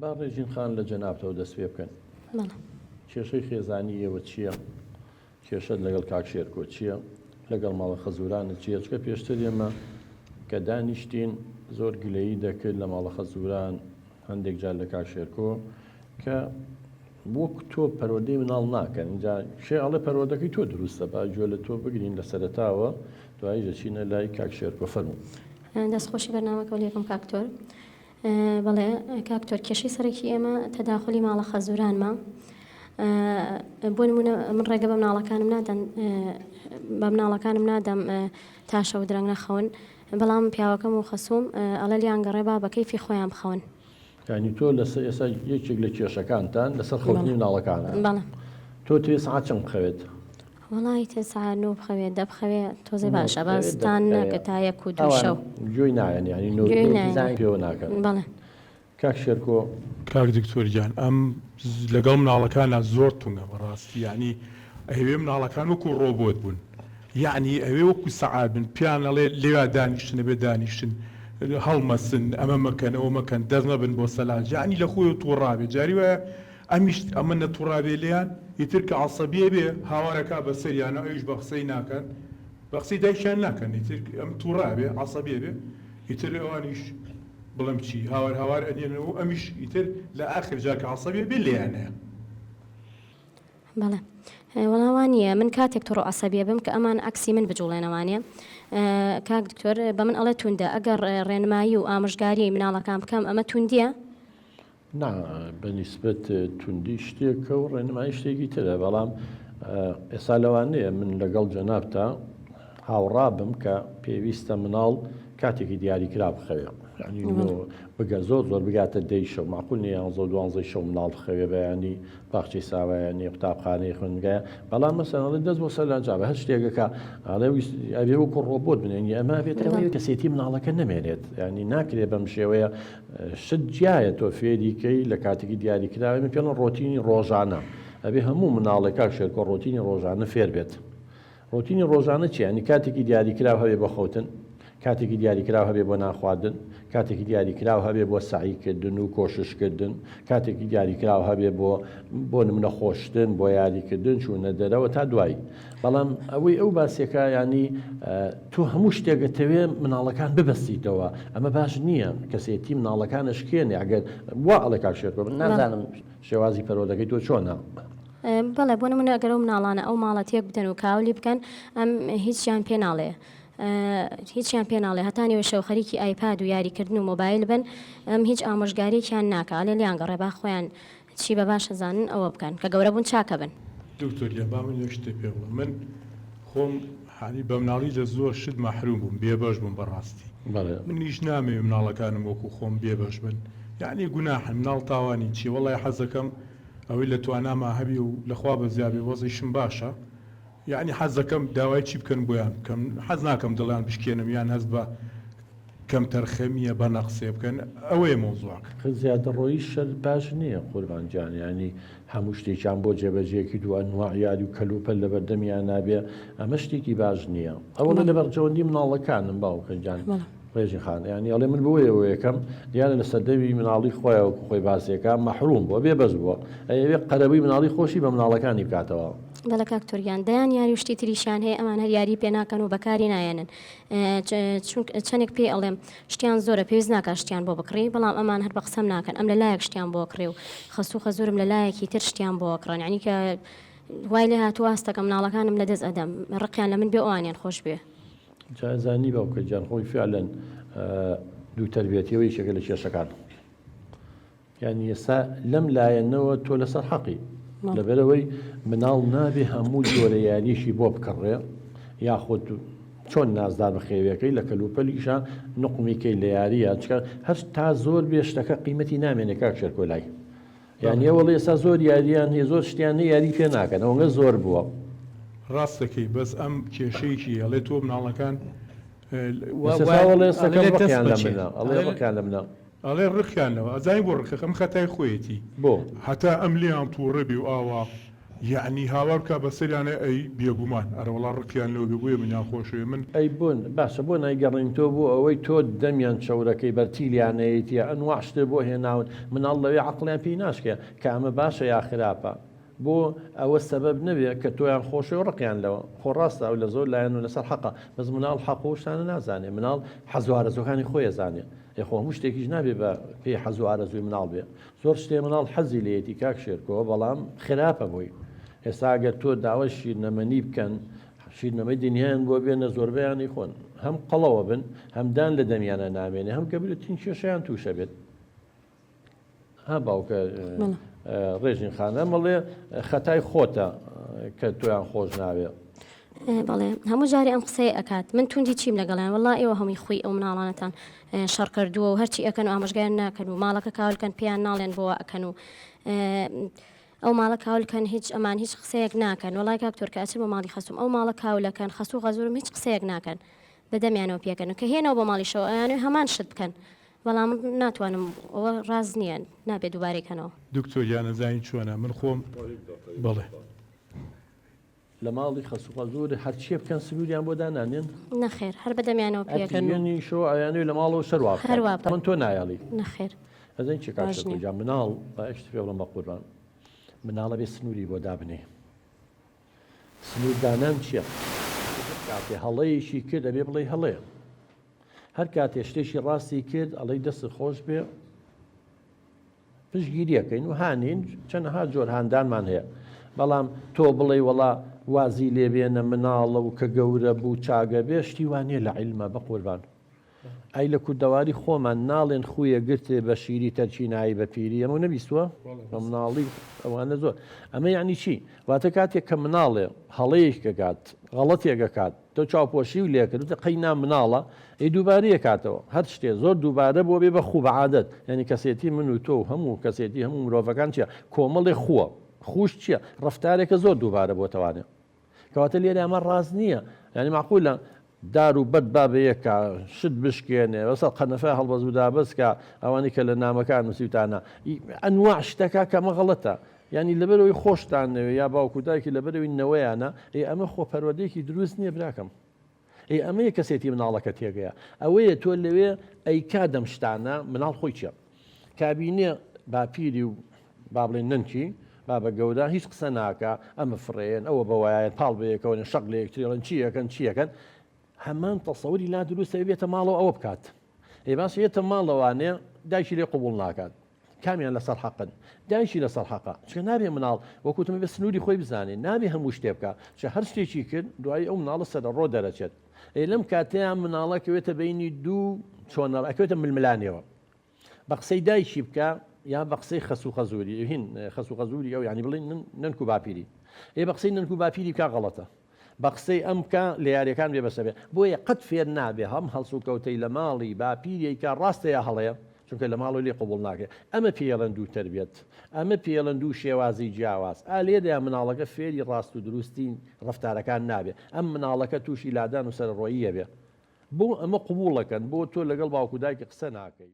با ڕێژین خان لە جەنابتەوە دەست پێ بکەن. بەڵێ. کێشەی خێزانی ئێوە چییە؟ کێشەت لەگەڵ کاک شێرکۆ چییە؟ لەگەڵ ماڵە خەزوورانت چییە؟ چونکە پێشتر ئێمە کە دانیشتین زۆر گلەیی دەکرد لە ماڵە خەزووران، هەندێک جار لە کاک شێرکۆ کە وەک تۆ پەروەردەی مناڵ ناکەن. ئینجا کێ ئەڵێ پەروەردەکەی تۆ دروستە؟ با گوێ لە تۆ بگرین لە سەرەتاوە، دواییش دەچینە لای کاک شێرکۆ. فەرموو. دەستخۆشی بەرنامەکەو لێکەم کاک تۆر. بەڵێ کاک تۆر کێشەی سەرەکی ئێمە تەداخولی ماڵە خەزورانمە بۆ نمونە من ڕێگە بە مناڵەکانم نادەن بە مناڵەکانم نادەم تا شەو درەنگ نەخەون بەڵام پیاوەکەم و خەسوم ئەڵێ لیان گەڕێ با بە کەیفی خۆیان بخەون. یانی تۆ لەسەر ئێستا یەکێک لە کێشەکانتان لەسەر خەوتنی مناڵەکانە بەڵێ. تۆ توێ سەعات چەند بخەوێت؟ وەڵا ئیتر سەعات نۆ بخەوێ دە بخەوێ تۆزێ باشە بەس تا نەکە تا یەک و دوو شەو. گوێی نایەن یانی نۆ گوێی نایەن. پێوە ناکەن. بەڵێ. کاک شێرکۆ. کاک دکتۆر گیان ئەم لەگەڵ مناڵەکانا زۆر توندە بەڕاستی یانی ئەیەوێ مناڵەکان وەکو ڕۆبۆت بوون یانی ئەوێ وەکو سەعات بن پێیان ئەڵێ لێیا دانیشتن ئەبێ دانیشتن هەڵمەسن ئەمە مەکەن ئەوە مەکەن دەست مەبن بۆ سەلاج یانی لە خۆیەوە توڕابێ جاری وایە ئەمیش ئەمە نەتوڕابێ لێیان ئیتر کە عەسەبی ئەبێ هاوار ئەکا بەسەریانا ئەویش بە قسەی ناکەن بە قسەی دایکیان ناکەن ئیتر ئەم توڕە ئەبێ عەسەبی ئەبێ ئیتر ئەوانیش بڵێم چی هاوار هاوار ئەنێنەوە و ئەمیش ئیتر لە ئاخر جار کە عەسەبی ئەبێ لێیان ئەیە. بەڵێ وەڵا وا نییە من کاتێک توڕە و عەسەبی ئەبم کە ئەمان عەکسی من بجوڵێنەوانێ کاک دکتۆر بە من ئەڵێ توندە ئەگەر ڕێنمایی و ئامۆژگاری مناڵەکان بکەم ئەمە توندیە؟ نا بە نیسبەت توندی شتێکە و ڕێنمایی شتێکی ترە بەڵام ئێستا لەوانەیە من لەگەڵ جەنابتا هاوڕا بم کە پێویستە مناڵ کاتێکی دیاریکرا بخەوێ یعنی بگە زۆر زۆر بگاتە دەی شەو معقول نیە یانزە و دوانزەی شەو مناڵ بخەوێ بەیانی باخچەی ساوایانی قوتابخانەی خوێندنگایە بەڵام مەسەلەن ئەڵێ دەست بۆ سەر لاجابە هەر شتێکەکە ئەڵێ ئەبێ وەکو ڕۆبۆت بن یعنی ئەمە ئەبێت ئەوەیە کەسێتی مناڵەکە نەمێنێت یعنی ناکرێ بەم شێوەیە شت جیایە تۆ فێری کەی لە کاتێکی دیاری کراوە من پێڵێن ڕۆتینی ڕۆژانە ئەبێ هەموو مناڵێک کاک شێرکۆ ڕۆتینی ڕۆژانە فێر بێت ڕۆتینی ڕۆژانە چیە؟ یانی کاتێکی دیاریکراو هەبێ بۆ خەوتن، کاتێکی دیاریکراو هەبێ بۆ نان خواردن، کاتێکی دیاریکراو هەبێ بۆ سەعی کردن و کۆشش کردن، کاتێکی دیاریکراو هەبێ بۆ بۆ نمونە خۆشتن، بۆ یاری کردن، چوونە دەرەوە تا دوایی. بەڵام ئەوەی ئەو باسێکە یانی تۆ هەموو شتێک ئەتەوێ مناڵەکان ببەستیتەوە، ئەمە باش نییە، کەسێتی مناڵەکان ئەشکێنێ ئەگەر وا ئەڵێ کاک شێرکۆ من نازانم شێوازی پەروەردەکەی تۆ چۆنە؟ بەڵێ بۆ نمونە ئەگەر ئەو مناڵانە ئەو ماڵە تێک بدەن و کاولی بکەن ئەم هیچیان پێ ناڵێ هیچیان پێ ناڵێ هەتا نیوە شەو خەریکی ئایپاد و یاریکردن و مۆبایل بن ئەم هیچ ئامۆژگاریەکیان ناکا ئەلێ لیان گەڕێ با خۆیان چی بە باش ئەزانن ئەوە بکەن کە گەورە بوون چاکە بن. دکتۆر گیان با من یەک شتێ پێ بڵێم من خۆم حانی بە مناڵی لە زۆر شت مەحروم بووم بێبەش بووم بەڕاستی منیش نامەوێ مناڵەکانم وەکو خۆم بێبەش بن یەعنی گوناحن مناڵ تاوانی چیە وەڵای حەزەکەم ئەوەی لە تواناما هەبێ و لە خوا بەزیا بێ وەزعیشم باشە یەعنی حەز دەکەم داوای چی بکەن بۆیان بکەم حەز ناکەم دڵیان بشکێنم یان هەست بە کەمتەرخەمیە بە نەقسێ بکەن ئەوەیە مەوزوعەکە. خە زیادەڕۆیی شەر باش نیە قوربان گیان یانی هەموو شتێکیان بۆ جێبەجێ کرد و ئەنواع یاری و کەلوپەل لەبەردەمیانا بێ ئەمە شتێکی باش نیە ئەوەڵێ لە بەرژەوەندی مناڵەکانم باوکە گیان ڕێژین خان یانی ئەڵێ من بۆیە یەکەم دیارە لە سەردەمی مناڵی خۆیان وەکو خۆی باسێکا مەحروم بووە بێ بەس بووە ئەیەوێ قەرەبووی مناڵی خۆشی بە مناڵەکانی بکاتەوە. بەڵێ کاک تورگیان دەیان یاری و شتی تریشیان هەیە ئەمان هەر یاری پێ ناکەن و بەکاری نایەنن چەندێک پێی ئەڵێم شتیان زۆرە پێویست ناکات شتیان بۆ بکڕی بەڵام ئەمان هەر بە قسەم ناکەن ئەم لە لایەک شتیان بۆ کڕی و خەسوو خەزورم لە لایەکی تر شتیان بۆ کڕن یعنی کە وای لێ هاتوو ئاستەکە مناڵەکانم لە دەست ئەدەم ڕقیان لە من بێ ئەوانیان خۆش بێ. جا زانی باوکە گیان خۆی فعلەن دوو تەربیەتیەوە یەکێکە لە کێشەکان یانی ئێستا لەم لایەنەوە تۆ لەسەر حەقی لەبەرەوەی مناڵ نابێ هەموو جۆرە یاریشی بۆ بکڕێ یاخود چۆن نازدار بخێویەکەی لە کەلوپەلیشە نقمیکەی لە یاریە چکە هەر تا زۆر بێ شتەکە قیمەتی نامێنێ کاک شێرکۆ لای یانی ئەوەڵی ئێستا زۆر یاریان هەیە زۆر شتیان هەیە یاری پێ ناکەن ئەوەنگە زۆر بووە. ڕاست دەکەی بەس ئەم کێشەیەکی ئەڵێ تۆ مناڵەکان ئەڵێ ڕقیان لەوە ئەزانی بۆ ڕقە ئەم خەتای خۆیەتی بۆ هەتا ئەم لێیان تووڕە بێ و ئاوا. یەعنی هاوار بکا بەسەریانە ئەی بێگومان ئەرەوەڵا ڕقیان لەوە بێ بۆیە منیان خۆشەوێ من. ئەی بۆ باشە بۆ نایگەڕێنیتەوە بۆ ئەوەی تۆ دەمیان چەورەکەی بەرتیلیان نەیەیتە ئەنواع شتت بۆ هێناون مناڵ لەوێ عەقڵیان پێی ناشکێ کە ئەمە باشە یا خراپە بۆ ئەوە سەبەب نەبێ کە تۆیان خۆشەوێ و ڕقیان لەوە خۆ ڕاستە ئەو لە زۆر لایەن و لەسەر حەقە بەس مناڵ حەق و شتانە نازانێ مناڵ حەز و ئارەزوەکانی خۆی ئەزانێ ئێ خۆ هەموو شتێکیش نابێ بە پێی حەز و ئارەزووی مناڵ بێ زۆر شتێ مناڵ حەزی لێیەتی کاک شێرکۆ بەڵام خراپە بۆی ئێستا ئەگەر تۆ داوای شیرنەمەنی بکەن شیرنەمەی دنیایان بۆ بێنە زۆربەیان ئەیخۆن هەم قەڵەوە بن هەم دان لە دەمیانە نامێنێ هەم گەورەترین کێشەیان تووشە بێت ها باوکە ڕێژین خانە مەڵێ خەتای خۆتە کە تۆیان خۆش ناوێ. بەڵێ هەموو جارێ ئەم قسەیە ئەکات من توندی چیم لەگەڵیان وەڵا ئێوە هەمووی خوی ئەو مناڵانەتان شەڕ کردووە و هەرچی ئەکەن و ئامۆژگایان ناکەن و ماڵەکە کاولکەن پێیان ناڵێن بۆ ئەکەن و ئەو ماڵە کاولکەن هیچ ئەمان هیچ قسەیەک ناکەن وەڵای کاک تۆرکە ئەچم بۆ ماڵی خەسوم ئەو ماڵە کاولەکەن خەسوو غەزورم هیچ قسەیەک ناکەن بەدەمیانەوە پێکەن و کە هێنەوە بۆ ماڵیشەوە ئەیانەوێ هەمان شت بکەن بەڵام ناتوانم ئەوە ڕاست نییە نابێ دووبارەی کەنەوە. دکتۆر گیان ئەزانی چۆنە من خۆم بەڵێ. لە ماڵی خەسوو خەزوور هەرچیە بکەن سنووریان بۆ دانانێن؟ نەخێر هەر بە دەمیانەوە پێکەن و. ئەتیژێنیشەوە ئەیانەوێ لە ماڵەوە شەر وا بکات. هەر وا بکات. من تۆ نایەڵی. نەخێر. ئەزانی چیە کاک باش شێرکۆ نیە. گیان مناڵ با یەک شت پێ بڵێم بەقوربان مناڵ ئەبێ سنووری بۆ دابنێی سنوور دانان چیە؟ هەر کاتێ هەڵەیەکی کرد ئەبێ بڵێی هەڵەیە هەر کاتێ شتێکی ڕاستی کرد ئەڵێی دەستت خۆش بێ پشتگیریەکەین و هانین چەنەها جۆر هاندانمان هەیە بەڵام تۆ بڵێی وەڵا وازی لێبێنە مناڵە و کە گەورە بوو چاگە بێ شتی وا نییە لە عیلمە بەقوربان ئەی لە کوردەواری خۆمان ناڵێن خویە گرتێ بە شیری تەرکی نایی بە پیری ئەمەو نەبیستوە بە مناڵی ئەوانە زۆر ئەمە یعنی چی واتە کاتێک کە مناڵێ هەڵەیەک کەکات غەڵەتێک ئەکات تۆ چاوپۆشی و لێکرد وتت قەی نا مناڵە ئەی دووبارەی ئەکاتەوە هەر شتێ زۆر دووبارە بووە بێ بە خوو بە عادەت یعنی کەسێتی من و تۆ و هەموو کەسێتی هەموو مرۆڤەکان چیە کۆمەڵێ خووە خووش چیە ڕەفتارێکە زۆر دووبارە بۆتەوانێ کەواتە لێرە ئەمە ڕاست نییە یعنی معقولە دار و بەرد با بە یەکا شت بشکێنێ بەسەر قەنەفە هەڵبەز و دابەز کا ئەوانەی کە لە نامەکان نووسیوتانە ئەنواع شتەکە کە ئەمە غەڵەتە یعنی لەبەرەوەی خۆشتان نەوێ یا باوک و دایکی لەبەرەوەی نەوەیانە ئێ ئەمە خۆ پەروەردەیەکی دروست نییە براکەم ئێ ئەمەیە کەسێتی مناڵەکە تێگەیە ئەوەیە تۆ لەوێ ئەیکا دەم شتانە مناڵ خۆی چیە کابینێ باپیری و با بڵێن نەنکی بابە گەورە هیچ قسە ناکا ئەمە فڕێن ئەوە بەوایە پاڵ بەیەکەوەن شەق لە یەکتری ئەڵێن چی ئەکەن چی ئەکەن هەمان تەسەوری لا دروستە بێتە ماڵەوە ئەوە بکات ئێ باشە یەتە ماڵەوانێ دایکی لێ قبوڵ ناکات کامیان لەسەر حەقن دایکی لەسەر حەقە چکە نابێ مناڵ وەکوتم بێ سنووری خۆی بزانێ نابێ هەموو شتێ بکە چ هەر شتێکی کرد دوایی ئەو مناڵە سەرەڕۆ دەرەچێت ئەی لەم کاتەیان مناڵە کەوێتە بینی دوو چۆنەڵ ئەکەوێتە ململانێوە بە قسەی دایکی بکە یا بە قسەی خەسوو خەزووری هین خەسوو خەزووری ئەو یانی بڵێن نەنک و باپیری ئێ بە قسەی نەنک و باپیری بکە غەڵەتە بە قسەی ئەم بکە لە یاریەکان بێ بەسە بێ بۆیە قەت فێر نابێ هەم هەڵسوکەوتەی لە ماڵی باپیری کە ڕاستە یا هەڵەیە چونکە لە ماڵەوە لێ قبوڵ ناکرێت ئەمە پێڵەن دوو تربیەت ئەمە پێڵەن دوو شێوازی جیاواز ئا لێرەیا مناڵەکە فێری ڕاست و دروستی ڕەفتارەکان نابێ ئەم مناڵەکە تووشی لادان و سەرەڕۆیی ئەبێ بۆ ئەمە قبوڵەکەن بۆ تۆ لەگەڵ باوک و دایکی قسە ناکەی.